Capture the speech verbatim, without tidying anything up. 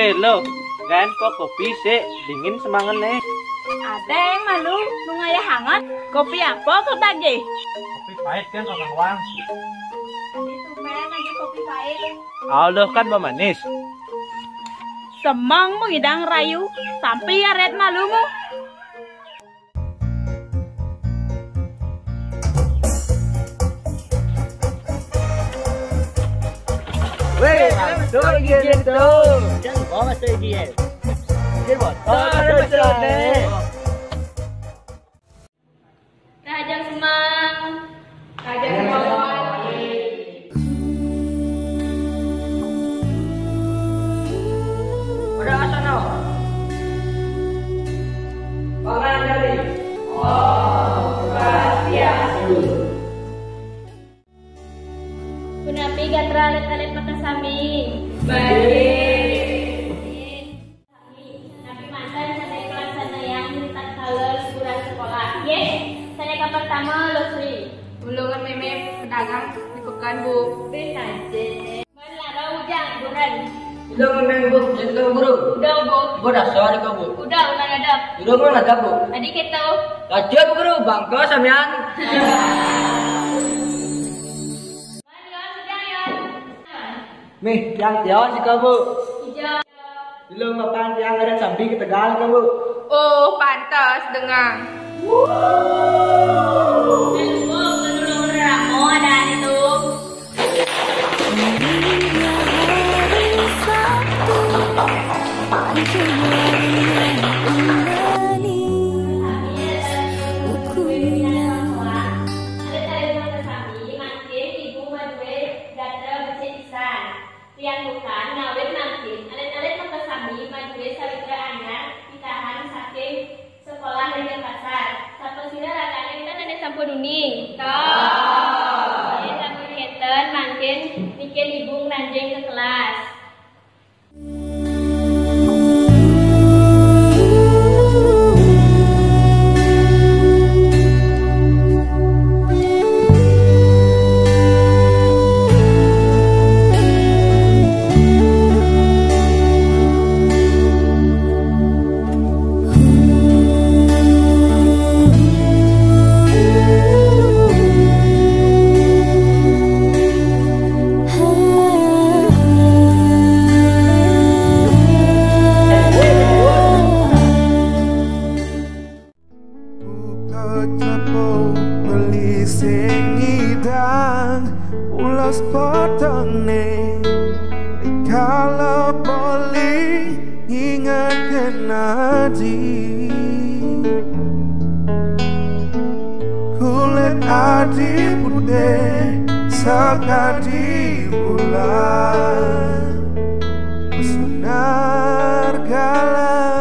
Halo, kan kok kopi sih dingin semangatnya. Ada yang malu, nungaya hangat. Kopi apa kau tagih? Kopi pahit kan orang wang. Tadi tumben aja kopi pahit. Allah kan manis. Semangmu idang rayu, sampai aret malumu. Weh, langsung gitu. Jangan bawa saya dia. Dia bawa. Tahu, tahu, tahu, tahu. Rahajeng Semang. Rahajeng Semang. Udah sana. Pangan dari. Om Swastiastu. Punapi gatra alit-alit makasami? Baik. Napi manten sané kalaksanayang ring tatkala liburan sekolah? Yéh, sané kapertama, Lutfi. Ulun mémé pedagang di pekan, Bu. Bé saja. Mén Lara, Ujang, Buren. Udah mémé, Bu, jadi kamu guru. Udah, Bu. Bu dasar di kamu. Udah, Ulan adab. Udah, Ulan adab, Bu. Adi kéto. Lanjut, Bu Guru, bangka samian. Mén Yon, Ujang, Yon. Mih, tiang Tion siko, Bu. Ijau. Dulu mapan tiang ngaran sambi ka Tegal ka, Bu. Oh, pantes dengan. Aduh, Bu, kan udah ngeramo ada itu. Alit-alit makasami, mangkin Ibu madué gatra becik pisan. Riantukan ngawit mangkin, alit-alit makasami madué sawitra anyar pitahan saking Sekolah Rejang Kasar. Sapasira ragané wénten ané sampun uning? Tah. Nggih, lamun kénten, mangkin, mangkin Ibu ngranjing ka kelas. Buka capuk beli sing ngidang, pulas petengné, dikala beli ngingetkeun adi. Kulit adi putih sakadi bulan, bersinar galang.